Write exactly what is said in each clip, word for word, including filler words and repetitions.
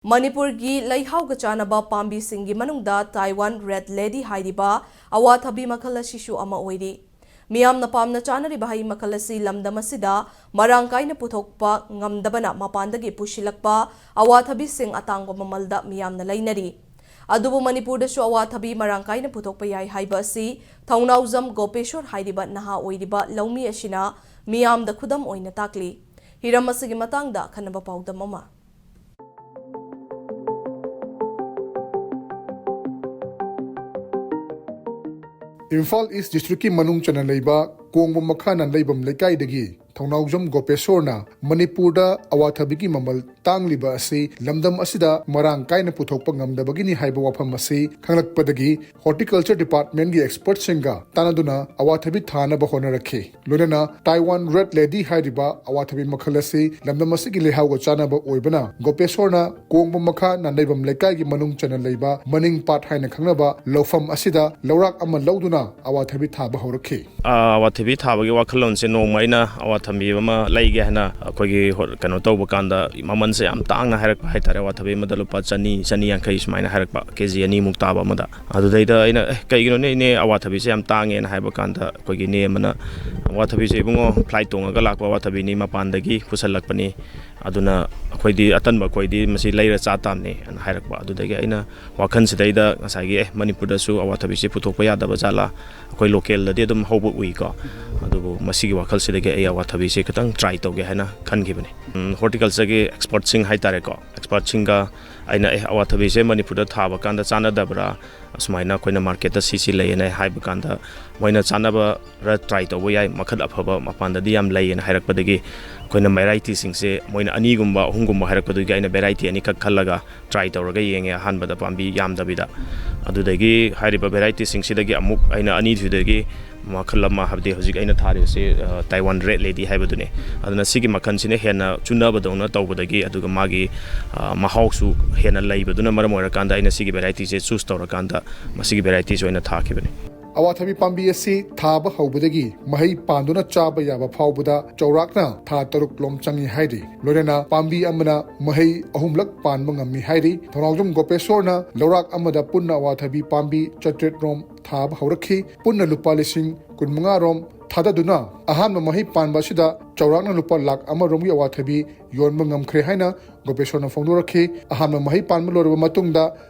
ꯃꯅꯤꯄꯨꯔꯒꯤ ꯂꯩꯍꯥꯎꯒ ꯆꯥꯟꯅꯕ ꯄꯥꯝꯕꯤꯁꯤꯡꯒꯤ ꯃꯅꯨꯡꯗ Taiwan Red Lady ꯍꯥꯏꯔꯤꯕ ꯑꯋꯥꯊꯕꯤ ꯃꯈꯜ ꯑꯁꯤꯁꯨ ꯑꯃ ꯑꯣꯏꯔꯤ꯫ ꯃꯤꯌꯥꯝꯅ ꯄꯥꯝꯅ ꯆꯥꯅꯔꯤꯕ ꯍꯩ ꯃꯈꯜ ꯑꯁꯤ ꯂꯝꯗꯝ ꯑꯁꯤꯗ ꯃꯔꯥꯡ ꯀꯥꯏꯅ ꯄꯨꯊꯣꯛꯄ ꯉꯝꯗꯕꯅ ꯃꯄꯥꯟꯗꯒꯤ ꯄꯨꯁꯤꯜꯂꯛꯄ ꯑꯋꯥꯊꯕꯤꯁꯤꯡ ꯑꯇꯥꯡꯕ ꯃꯃꯜꯗ ꯃꯤꯌꯥꯝꯅ ꯂꯩꯅꯔꯤ꯫ ꯑꯗꯨꯕꯨ ꯃꯅꯤꯄꯨꯔꯗꯁꯨ ꯑꯋꯥꯊꯕꯤ ꯃꯔꯥꯡ ꯀꯥꯏꯅ ꯄꯨꯊꯣꯛꯄ ꯌꯥꯏ ꯍꯥꯏꯕ ꯑꯁꯤ ꯊꯧꯅꯥꯎꯖꯝ ꯒꯣꯄꯦꯁꯣꯔ ꯍꯥꯏꯔꯤꯕ ꯅꯍꯥ ꯑꯣꯏꯔꯤꯕ ꯂꯧꯃꯤ ꯑꯁꯤꯅ ꯃꯤꯌꯥꯝꯗ ꯈꯨꯗꯝ ꯑꯣꯏꯅ ꯇꯥꯛꯂꯤ꯫ ꯍꯤꯔꯝ ꯑꯁꯤꯒꯤ ꯃꯇꯥꯡꯗ ꯑꯈꯟꯅꯕ ꯄꯥꯎꯗꯝ ꯑꯃ꯫ ꯏꯝꯐꯥꯜ ꯏꯁ ꯗꯤꯁꯇ꯭ꯔꯤꯛꯀꯤ ꯃꯅꯨꯡ ꯆꯟꯅ ꯂꯩꯕ ꯀꯣꯡꯕ ꯃꯈꯥ ꯅꯥꯟꯂꯩꯕꯝ ꯂꯩꯀꯥꯏꯗꯒꯤ ꯊꯧꯅꯥꯎꯖꯝ ꯒꯣꯄꯦꯁꯣꯔꯅ ꯃꯅꯤꯄꯨꯔꯗ ꯑꯋꯥꯊꯕꯤꯒꯤ ꯃꯃꯜ ꯇꯥꯡꯂꯤꯕ ꯑꯁꯤ ꯂꯝꯗꯝ ꯑꯁꯤꯗ ꯃꯔꯥꯡ ꯀꯥꯏꯅ ꯄꯨꯊꯣꯛꯄ ꯉꯝꯗꯕꯒꯤꯅꯤ ꯍꯥꯏꯕ ꯋꯥꯐꯝ ꯑꯁꯤ ꯈꯪꯂꯛꯄꯗꯒꯤ ꯍꯣꯔꯇꯤꯀꯜꯆꯔ ꯗꯤꯄꯥꯔꯠꯃꯦꯟꯒꯤ ꯑꯦꯛꯁꯄꯔꯠꯁꯤꯡꯒ ꯇꯥꯟꯅꯗꯨꯅ ꯑꯋꯥꯊꯕꯤ ꯊꯥꯅꯕ ꯍꯣꯠꯅꯔꯛꯈꯤ꯫ ꯂꯣꯏꯅꯅ ꯇꯥꯏꯋꯥꯟ ꯔꯦꯗ ꯂꯦꯗꯤ ꯍꯥꯏꯔꯤꯕ ꯑꯋꯥꯊꯕꯤ ꯃꯈꯜ ꯑꯁꯤ ꯂꯝꯗꯝ ꯑꯁꯤꯒꯤ ꯂꯩꯍꯥꯎꯒ ꯆꯥꯟꯅꯕ ꯑꯣꯏꯕꯅ ꯒꯣꯄꯦꯁꯣꯔꯅ ꯀꯣꯡꯕ ꯃꯈꯥ ꯅꯥꯟꯂꯩꯕꯝ ꯂꯩꯀꯥꯏꯒꯤ ꯃꯅꯨꯡ ꯆꯟꯅ ꯂꯩꯕ ꯃꯅꯤꯡ ꯄꯥꯠ ꯍꯥꯏꯅ ꯈꯪꯅꯕ ꯂꯧꯐꯝ ꯑꯁꯤꯗ ꯂꯧꯔꯥꯛ ꯑꯃ ꯂꯧꯗꯨꯅ ꯑꯋꯥꯊꯕꯤ ꯊꯥꯕ ꯍꯧꯔꯛꯈꯤ꯫ ꯑꯥ, ꯑꯋꯥꯊꯕꯤ ꯊꯥꯕꯒꯤ ꯋꯥꯈꯜꯂꯣꯟꯁꯦ ꯅꯣꯡꯃ ꯑꯩꯅ ꯑꯋꯥꯊꯕꯤ ꯑꯃ ꯂꯩꯒꯦ ꯍꯥꯏꯅ ꯑꯩꯈꯣꯏꯒꯤ ꯍꯣ-, ꯀꯩꯅꯣ ꯇꯧꯕ ꯀꯥꯟꯗ ꯃꯃꯜꯁꯦ ꯌꯥꯝ ꯇꯥꯡꯅ ꯍꯥꯏꯔꯛꯄ ꯍꯥꯏꯇꯥꯔꯦ꯫ ꯑꯋꯥꯊꯕꯤ ꯑꯃꯗ ꯂꯨꯄꯥ ꯆꯅꯤ, ꯆꯅꯤ ꯌꯥꯡꯈꯩ ꯁꯨꯃꯥꯏꯅ ꯍꯥꯏꯔꯛꯄ, ꯀꯦ ꯖꯤ ꯑꯅꯤꯃꯨꯛ ꯇꯥꯕ ꯑꯃꯗ꯫ ꯑꯗꯨꯗꯩꯗ ꯑꯩꯅ, "ꯑꯦ, ꯀꯩꯒꯤꯅꯣꯅꯦ ꯏꯅꯦ, ꯑꯋꯥꯊꯕꯤꯁꯦ ꯌꯥꯝ ꯇꯥꯡꯉꯦꯅ?" ꯍꯥꯏꯕ ꯀꯥꯟꯗ ꯑꯩꯈꯣꯏꯒꯤ ꯏꯅꯦ ꯑꯃꯅ, "ꯑꯋꯥꯊꯕꯤꯁꯦ ꯏꯕꯨꯡꯉꯣ, ꯐ꯭ꯂꯥꯏꯠ ꯇꯣꯡꯉꯒ ꯂꯥꯛꯄ ꯑꯋꯥꯊꯕꯤꯅꯤ, ꯃꯄꯥꯟꯗꯒꯤ ꯄꯨꯁꯜꯂꯛꯄꯅꯤ꯫ ꯑꯗꯨꯅ ꯑꯩꯈꯣꯏꯗꯤ ꯑꯇꯟꯕ ꯑꯩꯈꯣꯏꯗꯤ ꯃꯁꯤ ꯂꯩꯔ ꯆꯥ ꯇꯥꯕꯅꯤ" ꯑꯅ ꯍꯥꯏꯔꯛꯄ꯫ ꯑꯗꯨꯗꯒꯤ ꯑꯩꯅ ꯋꯥꯈꯜꯁꯤꯗꯩꯗ ꯉꯁꯥꯏꯒꯤ, "ꯑꯦ, ꯃꯅꯤꯄꯨꯔꯗꯁꯨ ꯑꯋꯥꯊꯕꯤꯁꯤ ꯄꯨꯊꯣꯛꯄ ꯌꯥꯗꯕ ꯖꯥꯠꯂꯥ? ꯑꯩꯈꯣꯏ ꯂꯣꯀꯦꯜꯗꯗꯤ ꯑꯗꯨꯝ ꯍꯧꯕ ꯎꯏꯀꯣ꯫ ꯑꯗꯨꯕꯨ ꯃꯁꯤꯒꯤ ꯋꯥꯈꯜꯁꯤꯗꯒꯤ ꯑꯩ ꯑꯋꯥꯊꯕꯤꯁꯤ ꯈꯤꯇꯪ ꯇ꯭ꯔꯥꯏ ꯇꯧꯒꯦ" ꯍꯥꯏꯅ ꯈꯟꯈꯤꯕꯅꯤ꯫ ꯎꯝ, ꯍꯣꯔꯇꯤꯀꯜꯆꯔꯒꯤ ꯑꯦꯛꯁꯄꯔꯠꯁꯤꯡ ꯍꯥꯏꯇꯥꯔꯦꯀꯣ, ꯑꯦꯛꯁꯄꯔꯠꯁꯤꯡꯒ ꯑꯩꯅ, "ꯑꯦ, ꯑꯋꯥꯊꯕꯤꯁꯦ ꯃꯅꯤꯄꯨꯔꯗ ꯊꯥꯕ ꯀꯥꯟꯗ ꯆꯥꯟꯅꯗꯕ꯭ꯔꯥ? ꯑꯁꯨꯃꯥꯏꯅ ꯑꯩꯈꯣꯏꯅ ꯃꯥꯔꯀꯦꯠꯇ ꯁꯤ ꯁꯤ ꯂꯩꯌꯦꯅ" ꯍꯥꯏꯕ ꯀꯥꯟꯗ, ꯃꯣꯏꯅ ꯆꯥꯟꯅꯕꯔ ꯇ꯭ꯔꯥꯏ ꯇꯧꯕ ꯌꯥꯏ, ꯃꯈꯜ ꯑꯐꯕ ꯃꯄꯥꯟꯗꯗꯤ ꯌꯥꯝ ꯂꯩꯌꯦꯅ ꯍꯥꯏꯔꯛꯄꯗꯒꯤ, ꯑꯩꯈꯣꯏꯅ ꯚꯦꯔꯥꯏꯇꯤꯁꯤꯡꯁꯦ ꯃꯣꯏꯅ ꯑꯅꯤꯒꯨꯝꯕ, ꯑꯍꯨꯝꯒꯨꯝꯕ ꯍꯥꯏꯔꯛꯄꯗꯨꯒꯤ ꯑꯩꯅ ꯚꯦꯔꯥꯏꯇꯤ ꯑꯅꯤꯈꯛ ꯈꯜꯂꯒ ꯇ꯭ꯔꯥꯏ ꯇꯧꯔꯒ ꯌꯦꯡꯉꯦ, ꯑꯍꯥꯟꯕꯗ ꯄꯥꯝꯕꯤ ꯌꯥꯝꯗꯕꯤꯗ꯫ ꯑꯗꯨꯗꯒꯤ ꯍꯥꯏꯔꯤꯕ ꯚꯦꯔꯥꯏꯇꯤꯁꯤꯡꯁꯤꯗꯒꯤ ꯑꯃꯨꯛ ꯑꯩꯅ ꯑꯅꯤꯁꯤꯗꯒꯤ ꯃꯈꯜ ꯑꯃ, ꯍꯥꯏꯕꯗꯤ ꯍꯧꯖꯤꯛ ꯑꯩꯅ ꯊꯥꯔꯤꯕꯁꯤ, ꯑ, ꯇꯥꯏꯋꯥꯟ ꯔꯦꯗ ꯂꯦꯗꯤ ꯍꯥꯏꯕꯗꯨꯅꯤ꯫ ꯑꯗꯨꯅ ꯁꯤꯒꯤ ꯃꯈꯜꯁꯤꯅ ꯍꯦꯟꯅ ꯆꯨꯅꯕꯗꯧꯅ ꯇꯧꯕꯗꯒꯤ, ꯑꯗꯨꯒ ꯃꯥꯒꯤ, ꯑ, ꯃꯍꯥꯎꯁꯨ ꯍꯦꯟꯅ ꯂꯩꯕꯗꯨꯅ ꯃꯔꯝ ꯑꯣꯏꯔꯀꯥꯟꯗ ꯑꯩꯅ ꯁꯤꯒꯤ ꯚꯦꯔꯥꯏꯇꯤꯁꯦ ꯆꯨꯁ ꯇꯧꯔꯀꯥꯟꯗ ꯃꯁꯤꯒꯤ ꯚꯦꯔꯥꯏꯇꯤꯁꯦ ꯑꯣꯏꯅ ꯊꯥꯈꯤꯕꯅꯤ꯫ ꯑꯋꯥꯊꯕꯤ ꯄꯥꯝꯕꯤ ꯑꯁꯤ ꯊꯥꯕ ꯍꯧꯕꯗꯒꯤ ꯃꯍꯩ ꯄꯥꯟꯗꯨꯅ ꯆꯥꯕ ꯌꯥꯕ ꯐꯥꯎꯕꯗ ꯆꯥꯎꯔꯥꯛꯅ ꯊꯥ ꯇꯔꯨꯛ ꯂꯣꯝ ꯆꯪꯏ ꯍꯥꯏꯔꯤ꯫ ꯂꯣꯏꯅꯅ ꯄꯥꯝꯕꯤ ꯑꯃꯅ ꯃꯍꯩ ꯑꯍꯨꯝꯂꯛ ꯄꯥꯟꯕ ꯉꯝꯃꯤ ꯍꯥꯏꯔꯤ꯫ ꯊꯧꯅꯥꯎꯖꯝ ꯒꯣꯄꯦꯁꯣꯔꯅ ꯂꯧꯔꯥꯛ ꯑꯃꯗ ꯄꯨꯟꯅ ꯑꯋꯥꯊꯕꯤ ꯄꯥꯝꯕꯤ ꯆꯥꯇ꯭ꯔꯦꯠ ꯔꯣꯝ ꯊꯥꯕ ꯍꯧꯔꯛꯈꯤ꯫ ꯄꯨꯟꯅ ꯂꯨꯄꯥ ꯂꯤꯁꯤꯡ ꯀꯨꯟꯃꯉꯥ ꯔꯣꯝ ꯊꯥꯗꯗꯨꯅ ꯑꯍꯥꯟꯕ ꯃꯍꯩ ꯄꯥꯟꯕ ꯑꯁꯤꯗ ꯆꯥꯎꯔꯥꯛꯅ ꯂꯨꯄꯥ ꯂꯥꯈ ꯑꯃ ꯔꯣꯝꯒꯤ ꯑꯋꯥꯊꯕꯤ ꯌꯣꯟꯕ ꯉꯝꯈ꯭ꯔꯦ ꯍꯥꯏꯅ ꯒꯣꯄꯦꯁꯣꯔꯅ ꯐꯣꯡꯗꯣꯔꯛꯈꯤ꯫ ꯑꯍꯥꯟꯕ ꯃꯍꯩ ꯄꯥꯟꯕ ꯂꯣꯏꯔꯕ ꯃꯇꯨꯡꯗ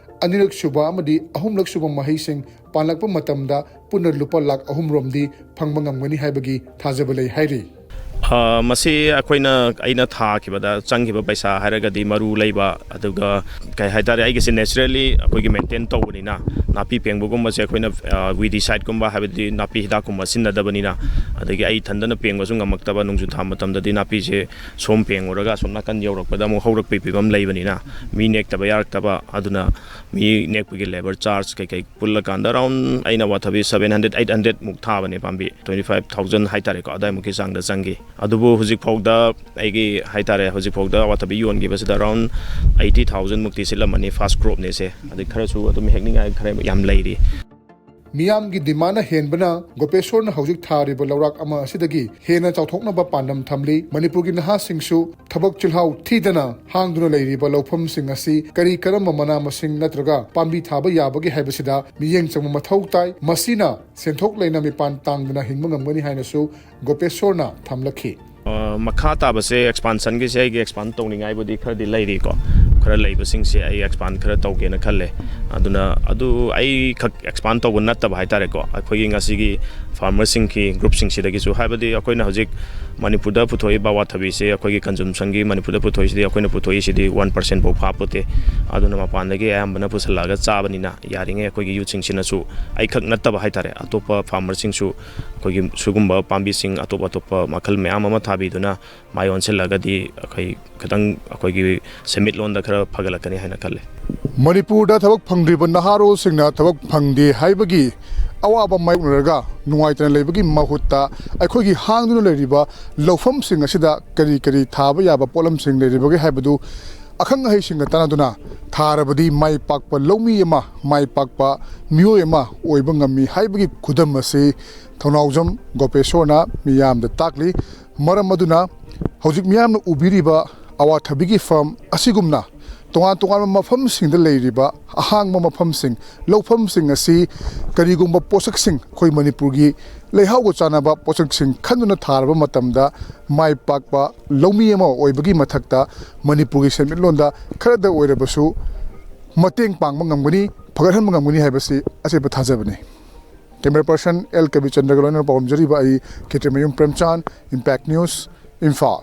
ꯑꯅꯤꯔꯛ ꯁꯨꯕ ꯑꯃꯗꯤ ꯑꯍꯨꯝꯂꯛ ꯁꯨꯕ ꯃꯍꯩꯁꯤꯡ ꯄꯥꯜꯂꯛꯄ ꯃꯇꯝꯗ ꯄꯨꯟꯅ ꯂꯨꯄꯥ ꯂꯥꯈ ꯑꯍꯨꯝ ꯔꯣꯝꯗꯤ ꯐꯪꯕ ꯉꯝꯒꯅꯤ ꯍꯥꯏꯕꯒꯤ ꯊꯥꯖꯕ ꯂꯩ ꯍꯥꯏꯔꯤ꯫ ꯑ, ꯃꯁꯤ ꯑꯩꯈꯣꯏꯅ, ꯑꯩꯅ ꯊꯥꯈꯤꯕꯗ ꯆꯪꯈꯤꯕ ꯄꯩꯁꯥ ꯍꯥꯏꯔꯒꯗꯤ ꯃꯔꯨ ꯂꯩꯕ, ꯑꯗꯨꯒ ꯀꯩ ꯍꯥꯏꯇꯥꯔꯦ, ꯑꯩꯒꯤꯁꯦ naturally ꯑꯩꯈꯣꯏꯒꯤ maintain ꯇꯧꯕꯅꯤꯅ, ꯅꯥꯄꯤ ꯄꯦꯡꯕꯒꯨꯝꯕꯁꯦ ꯑꯈꯣꯏꯅ, ꯑ, weedicideꯀꯨꯝꯕ, ꯍꯥꯏꯕꯗꯤ ꯅꯥꯄꯤ ꯍꯤꯗꯥꯛꯀꯨꯝꯕ ꯁꯤꯖꯤꯟꯅꯗꯕꯅꯤꯅ, ꯑꯗꯒꯤ ꯑꯩ ꯏꯊꯟꯗꯅ ꯄꯦꯡꯕꯁꯨ ꯉꯝꯃꯛꯇꯕ, ꯅꯣꯡꯖꯨ ꯊꯥ ꯃꯇꯝꯗꯗꯤ ꯅꯥꯄꯤꯁꯦ ꯁꯣꯝ ꯄꯦꯡꯉꯨꯔꯒ ꯑꯁꯣꯝ ꯅꯥꯀꯟ ꯌꯧꯔꯛꯄꯗ ꯑꯃꯨꯛ ꯍꯧꯔꯛꯄꯒꯤ ꯐꯤꯕꯝ ꯂꯩꯕꯅꯤꯅ, ꯃꯤ ꯅꯦꯛꯇꯕ ꯌꯥꯔꯛꯇꯕ, ꯑꯗꯨꯅ ꯃꯤ ꯅꯦꯛꯄꯒꯤ labour charge ꯀꯩꯀꯩ ꯄꯨꯜꯂꯀꯥꯟꯗ around, ꯑꯩꯅ ꯑꯋꯥꯊꯕꯤ seven hundred, eight hundred ꯃꯨꯛ ꯊꯥꯕꯅꯦ, ꯄꯥꯝꯕꯤ twenty five thousand ꯍꯥꯏꯇꯥꯔꯦꯀꯣ, ꯑꯗꯥꯏꯃꯨꯛꯀꯤ ꯆꯥꯡꯗ ꯆꯪꯈꯤ꯫ ꯑꯗꯨꯕꯨ ꯍꯧꯖꯤꯛꯐꯥꯎꯗ ꯑꯩꯒꯤ ꯍꯥꯏꯇꯥꯔꯦ, ꯍꯧꯖꯤꯛꯐꯥꯎꯗ ꯑꯋꯥꯊꯕꯤ ꯌꯣꯟꯈꯤꯕꯁꯤꯗ around eighty thousand ꯃꯨꯛꯇꯤ ꯁꯤꯠꯂꯝꯃꯅꯤ, first cropꯅꯦ ꯁꯦ꯫ ꯑꯗꯩ ꯈꯔꯁꯨ ꯑꯗꯨꯝ ꯍꯦꯛꯅꯤꯡꯉꯥꯏ ꯈꯔ ꯌꯥꯝ ꯂꯩꯔꯤ꯫ ꯃꯤꯌꯥꯝꯒꯤ demandꯅ ꯍꯦꯟꯕꯅ ꯒꯣꯄꯦꯁꯣꯔꯅ ꯍꯧꯖꯤꯛ ꯊꯥꯔꯤꯕ ꯂꯧꯔꯥꯛ ꯑꯃ ꯑꯁꯤꯗꯒꯤ ꯍꯦꯟꯅ ꯆꯥꯎꯊꯣꯛꯅꯕ ꯄꯥꯟꯗꯝ ꯊꯝꯂꯤ꯫ ꯃꯅꯤꯄꯨꯔꯒꯤ ꯅꯍꯥꯁꯤꯡꯁꯨ ꯊꯕꯛ ꯆꯤꯜꯍꯥꯎ ꯊꯤꯗꯅ ꯍꯥꯡꯗꯨꯅ ꯂꯩꯔꯤꯕ ꯂꯧꯐꯝꯁꯤꯡ ꯑꯁꯤ ꯀꯔꯤ ꯀꯔꯝꯕ ꯃꯅꯥ ꯃꯁꯤꯡ ꯅꯠꯇ꯭ꯔꯒ ꯄꯥꯝꯕꯤ ꯊꯥꯕ ꯌꯥꯕꯒꯦ ꯍꯥꯏꯕꯁꯤꯗ ꯃꯤꯠꯌꯦꯡ ꯆꯪꯕ ꯃꯊꯧ ꯇꯥꯏ꯫ ꯃꯁꯤꯅ ꯁꯦꯟꯊꯣꯛ ꯂꯩꯅ ꯃꯤꯄꯥꯟ ꯇꯥꯡꯗꯅ ꯍꯤꯡꯕ ꯉꯝꯒꯅꯤ ꯍꯥꯏꯅꯁꯨ ꯒꯣꯄꯦꯁꯣꯔꯅ ꯊꯝꯂꯛꯈꯤ꯫ ꯑ, ꯃꯈꯥ ꯇꯥꯕꯁꯦ expansionꯒꯤꯁꯦ ꯑꯩꯒꯤ expand ꯇꯧꯅꯤꯡꯉꯥꯏꯕꯨꯗꯤ ꯈꯔꯗꯤ ꯂꯩꯔꯤꯀꯣ꯫ ꯈꯔ ꯂꯩꯕꯁꯤꯡꯁꯦ ꯑꯩ expand ꯈꯔ ꯇꯧꯒꯦꯅ ꯈꯜꯂꯦ꯫ ꯑꯗꯨꯅ ꯑꯗꯨ ꯑꯩ ꯈꯛ expand ꯇꯧꯕ ꯅꯠꯇꯕ ꯍꯥꯏꯇꯥꯔꯦꯀꯣ, ꯑꯩꯈꯣꯏꯒꯤ ꯉꯁꯤꯒꯤ farmerꯁꯤꯡꯒꯤ groupꯁꯤꯡꯁꯤꯗꯒꯤꯁꯨ, ꯍꯥꯏꯕꯗꯤ ꯑꯩꯈꯣꯏꯅ ꯍꯧꯖꯤꯛ ꯃꯅꯤꯄꯨꯔꯗ ꯄꯨꯊꯣꯛꯏꯕ ꯑꯋꯥꯊꯕꯤꯁꯦ, ꯑꯩꯈꯣꯏꯒꯤ consumptionꯒꯤ ꯃꯅꯤꯄꯨꯔꯗ ꯄꯨꯊꯣꯛꯏꯁꯤꯗꯤ ꯑꯩꯈꯣꯏꯅ ꯄꯨꯊꯣꯛꯏꯁꯤꯗꯤ one percent ꯐꯥꯎ ꯐꯥꯄꯣꯠꯇꯦ꯫ ꯑꯗꯨꯅ ꯃꯄꯥꯟꯗꯒꯤ ꯑꯌꯥꯝꯕꯅ ꯄꯨꯁꯜꯂꯛꯑꯒ ꯆꯥꯕꯅꯤꯅ, ꯌꯥꯔꯤꯉꯩ ꯑꯩꯈꯣꯏꯒꯤ youthꯁꯤꯡꯁꯤꯅꯁꯨ, ꯑꯩꯈꯛ ꯅꯠꯇꯕ ꯍꯥꯏꯇꯥꯔꯦ, ꯑꯇꯣꯞꯄ farmerꯁꯤꯡꯁꯨ ꯑꯩꯈꯣꯏꯒꯤ ꯁꯤꯒꯨꯝꯕ ꯄꯥꯝꯕꯤꯁꯤꯡ ꯑꯇꯣꯞ ꯑꯇꯣꯞꯄ ꯃꯈꯜ ꯃꯌꯥꯝ ꯑꯃ ꯊꯥꯕꯤꯗꯨꯅ ꯃꯥꯏ ꯑꯣꯟꯁꯤꯜꯂꯒꯗꯤ ꯑꯩꯈꯣꯏ ꯈꯤꯇꯪ ꯑꯩꯈꯣꯏꯒꯤ ꯁꯦꯟꯃꯤꯠꯂꯣꯟꯗ ꯈꯔ ꯐꯒꯠꯂꯛꯀꯅꯤ ꯍꯥꯏꯅ ꯈꯜꯂꯦ꯫ ꯃꯅꯤꯄꯨꯔꯗ ꯊꯕꯛ ꯐꯪꯗ꯭ꯔꯤꯕ ꯅꯍꯥꯔꯣꯜꯁꯤꯡꯅ ꯊꯕꯛ ꯐꯪꯗꯦ ꯍꯥꯏꯕꯒꯤ ꯑꯋꯥꯕ ꯃꯥꯌꯣꯛꯅꯔꯒ ꯅꯨꯡꯉꯥꯏꯇꯅ ꯂꯩꯕꯒꯤ ꯃꯍꯨꯠꯇ, ꯑꯩꯈꯣꯏꯒꯤ ꯍꯥꯡꯗꯨꯅ ꯂꯩꯔꯤꯕ ꯂꯧꯐꯝꯁꯤꯡ ꯑꯁꯤꯗ ꯀꯔꯤ ꯀꯔꯤ ꯊꯥꯕ ꯌꯥꯕ ꯄꯣꯠꯂꯝꯁꯤꯡ ꯂꯩꯔꯤꯕꯒꯦ ꯍꯥꯏꯕꯗꯨ ꯑꯈꯪ ꯑꯍꯩꯁꯤꯡꯒ ꯇꯥꯟꯅꯗꯨꯅ ꯊꯥꯔꯕꯗꯤ ꯃꯥꯏ ꯄꯥꯛꯄ ꯂꯧꯃꯤ ꯑꯃ, ꯃꯥꯏ ꯄꯥꯛꯄ ꯃꯤꯑꯣꯏ ꯑꯃ ꯑꯣꯏꯕ ꯉꯝꯃꯤ ꯍꯥꯏꯕꯒꯤ ꯈꯨꯗꯝ ꯑꯁꯤ ꯊꯧꯅꯥꯎꯖꯝ ꯒꯣꯄꯦꯁꯣꯔꯅ ꯃꯤꯌꯥꯝꯗ ꯇꯥꯛꯂꯤ꯫ ꯃꯔꯝ ꯑꯗꯨꯅ ꯍꯧꯖꯤꯛ ꯃꯤꯌꯥꯝꯅ ꯎꯕꯤꯔꯤꯕ ꯑꯋꯥꯊꯕꯤꯒꯤ ꯐꯥꯔꯝ ꯑꯁꯤꯒꯨꯝꯅ ꯇꯣꯉꯥꯟ ꯇꯣꯉꯥꯟꯕ ꯃꯐꯝꯁꯤꯡꯗ ꯂꯩꯔꯤꯕ ꯑꯍꯥꯡꯕ ꯃꯐꯝꯁꯤꯡ, ꯂꯧꯐꯝꯁꯤꯡ ꯑꯁꯤ ꯀꯔꯤꯒꯨꯝꯕ ꯄꯣꯠꯁꯛꯁꯤꯡ, ꯑꯩꯈꯣꯏ ꯃꯅꯤꯄꯨꯔꯒꯤ ꯂꯩꯍꯥꯎꯒ ꯆꯥꯟꯅꯕ ꯄꯣꯠꯁꯛꯁꯤꯡ ꯈꯟꯗꯨꯅ ꯊꯥꯔꯕ ꯃꯇꯝꯗ ꯃꯥꯏ ꯄꯥꯛꯄ ꯂꯧꯃꯤ ꯑꯃ ꯑꯣꯏꯕꯒꯤ ꯃꯊꯛꯇ ꯃꯅꯤꯄꯨꯔꯒꯤ ꯁꯦꯟꯃꯤꯠꯂꯣꯟꯗ ꯈꯔꯗ ꯑꯣꯏꯔꯕꯁꯨ ꯃꯇꯦꯡ ꯄꯥꯡꯕ ꯉꯝꯒꯅꯤ, ꯐꯒꯠꯍꯟꯕ ꯉꯝꯒꯅꯤ ꯍꯥꯏꯕꯁꯤ ꯑꯆꯦꯠꯄ ꯊꯥꯖꯕꯅꯤ꯫ ꯀꯦꯃꯦꯔꯥ ꯄꯔꯁꯟ ꯑꯦꯜ ꯀꯕꯤꯆꯟꯗ꯭ꯔꯒ ꯂꯣꯏꯅꯅ ꯄꯥꯎꯗꯝꯖꯔꯤꯕ ꯑꯩ ꯈꯦꯇ꯭ꯔꯤꯃꯌꯨꯝ ꯄ꯭ꯔꯦꯝꯆꯥꯟ, Impact News, ꯏꯝꯐꯥꯜ꯫